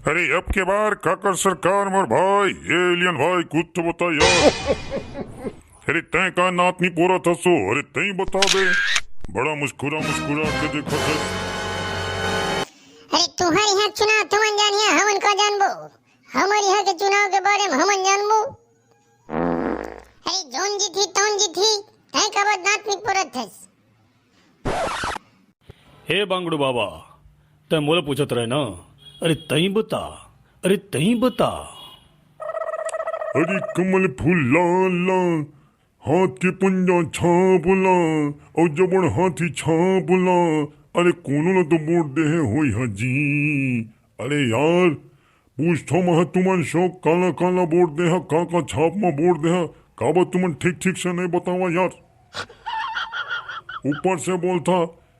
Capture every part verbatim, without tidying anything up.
अरे अब के बार काकर सरकार मोर भाई, ए एलियन भाई, कुछ तो बता यार। अरे तैं का दांत निपोरत हस ओ? अरे तैं बता बे। बड़ा मुस्कुरा मुस्कुरा के देखत हस। अरे तुंहर इहाँ चुनाव तुमन जानिहा, हमन का जानबो? हमर इहाँ के चुनाव के बारे म हमन जानबो? अरे जौन जीतही तौन जीतही, तैं काबर दांत निपोरत हस? हे बांगड़ू बाबा, तैं मोला पूछत रहे ना? अरे तैं बता, अरे तैं बता। अरे कमल फूल लाल लाल, हाथ के पंजा छाप ला, अउ जबड़ हाथी छाप ला। अरे कोनो ला तो वोट देहे होइहा जी। अरे यार, पूछथों महैं तुमन सो, काला काला वोट देहा, का का छाप म वोट देहा, काबर तुमन ठीक ठीक से नइ बतावा यार। ऊपर से बोलथा,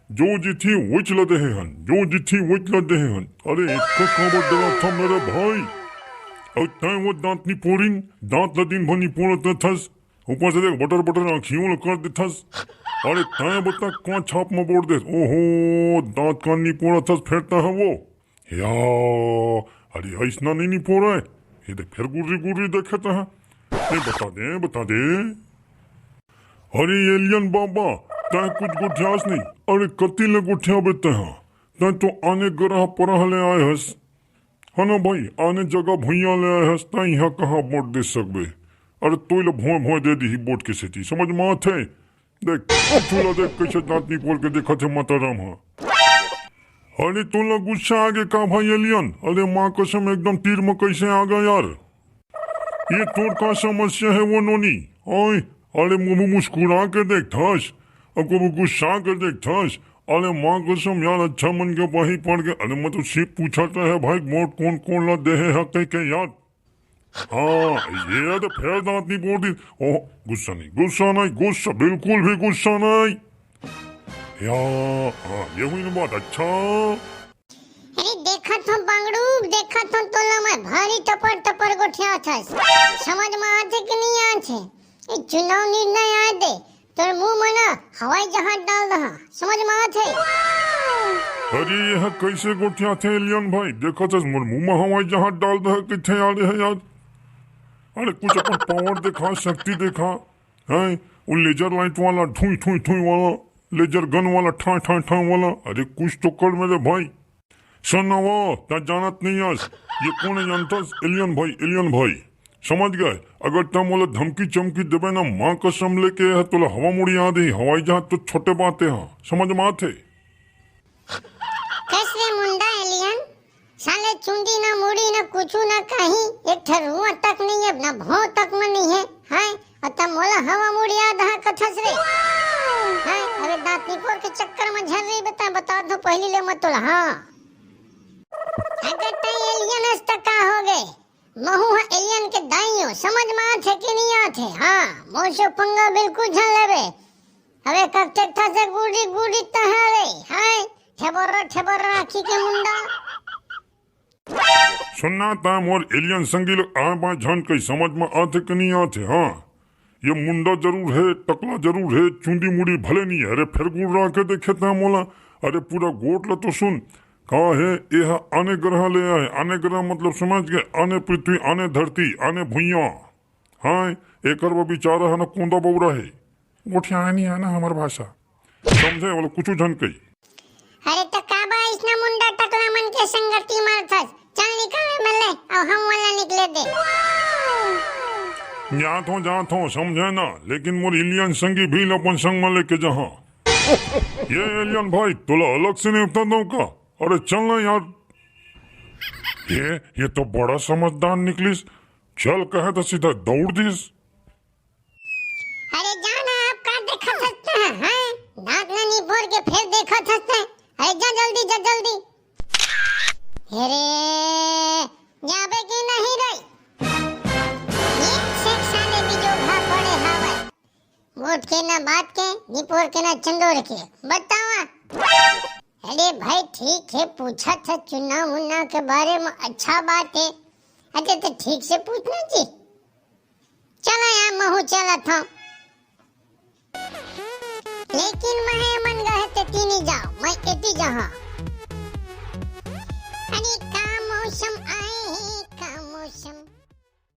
जो जीतही वोच ल देहे हन, जो जीतही वोच ल देहे हन। अरे एक काबर डराथा मेरे भाई। अउ तैं वो दांत निपोरिन, दांत ल दिन भर निपोरत रथस, ऊपर से देख बटर बटर आँखियों ल कर देथस। अरे तैं बता का छाप म वोट देस? ओहो, दांत कान निपोरत हस फेर तैं वो। या, अरे अइसना नइ निपोरय। ये देख फेर गुर्री गुर्री देखे तैं। ए बता दे, बता दे। अरे एलियन बाबा, तैं कुछ गोठियास नहीं। अरे कति ले गोठियाबे तैं? तैं तो आने ग्रह परह ले आए हस। है ना भाई, आने जगह भुइयां ले आए हस, तैं इहाँ कहाँ वोट दे सकबे? अरे तोय ल भोंय भोंय दे दिही वोट के सेती, समझ म आथे? देख, तू ला देख कइसे दांत निपोर के देखत हे माता राम ह। अरे तोला गुस्सा आगे का भाई एलियन? अरे माँ कसम एकदम तीर म कइसे आगे यार। ये तोर का समस्या हे वो नोनी? ओए, अरे मुँह मुस्कुरा के देखथस, अउ कभू गुस्सा के देखथस। अरे माँ कसम यार, अच्छा मन के बाही पड़ के, अरे मैं तो सिर्फ पूछत रहे भाई, वोट कोन कोन ला देहे ह कहिके यार। हाँ, ये तो फेर दांत निपोर दिस। ओह, गुस्सा नहीं, गुस्सा नहीं, गुस्सा, बिल्कुल भी गुस्सा नहीं। या, हाँ, ये हुई ना बात, अच्छा। अरे देखत हों बांगड़ू, देखत हों तोला मैं भारी टपर टपर गोठियाथस। समझ म आथे कि नहीं आथे? ए चुनाव निर्णय आय दे, तोर मुंह म ना हवाई जहाज डाल दहा। समझ म आथे? अरे ये ह कइसे गोठियाथे एलियन भाई? देखत हस मोर मुंह म हवाई जहाज डाल दहा कहिथे यार, ये ह यार। अरे कुछ अपन पावर देखा, शक्ति देखा। हैं? वो लेजर लाइट वाला, ठुई ठुई ठुई वाला, लेजर गन वाला, ठा ठा ठा वाला। अरे कुछ तो कर मेरे भाई। सुन ना वो, तैं जानत नहीं हस, ये कोन हे जानथस? एलियन भाई, एलियन भाई। समझ गए? अगर तैं मोला धमकी चमकी देबे ना, माँ कसम लेके ह तोला हवा म उड़िया देही, हवाई जहाज तो छोटे बात हे। हाँ, समझ म आथे? कस रे मुंडा एलियन, साले चुंदी ना मुड़ी ना कुछु ना कहीं, एक ठा रुआ तक नहीं हे, ना भौं तक म नहीं हे। हैं? अउ तैं मोला हवा म उड़िया दहा कथस रे। हैं? अबे दांत निपोर के चक्कर म झन रहिबे, बता, बता दो पहिली ले मत तोला, हाँ। अगर तैं एलियन हस त का होगे? महूं ह एलियन के दाई हों, समझ म आथे कि नहीं आथे? हाँ, मोर से पंगा बिल्कुल झन लेबे। अबे कब तक था से गुड़ी गुड़ी तहां रे, हैं? ठेबर्रा ठेबर्रा आँखी के मुंडा। सुन ना, तैं मोर एलियन संगी ल आय बाय झन कही, समझ म आथे कि नहीं आथे? हाँ, ये मुंडा जरूर हे, टकला जरूर हे, चुंदी मुड़ी भले नहीं हे, अरे फेर गुर्रा के देखे तैं मोला। अरे पूरा गोठ ल तो सुन, का हे, ये ह आने ग्रह ले आए, आने ग्रह मतलब समझ गए, आने पृथ्वी, आने धरती, आने भुइयां। हाँ, एकर बर बिचारा ह ना कोंदा बउरा हे। गोठियाना नहीं आना हमर भाषा। समझे वाला कुछू झन कही। अरे त का बा अइसना मुंडा टकला मन के संगति मारथस? चल निकल रे मल्ले, अउ हम वाला निकले दे। जात हों, जात हों, समझे ना, लेकिन मोर एलियन संगी भी ल अपन संग म लेके जहाँ। ये एलियन भाई, तोला अलग से नेवता दंव का? अरे चल ना यार। ये, ये तो बड़ा समझदार निकलिस। चल कहे त सीधा दौड़ दिस। अरे जा ना, अब का देखत हस तैं, हैं? दांत ला निपोर के फेर देखत हस तैं। अरे जा जल्दी, जा जल्दी। अरे, जाबे कि नहीं रे? ये से साले बिजोघा पड़े हवय। वोट के ना बात के, निपोर के ना चंदोर के। बतावा। अरे भाई, ठीक हे, पूछत हस चुनाव उनाव के बारे म, अच्छा बात हे। अच्छा, त ठीक से पूछना जी। चला यार, महूं चलत हों। लेकिन महूं मन गहे ते तीनी जाओ, मैं एती जहाँ। अरे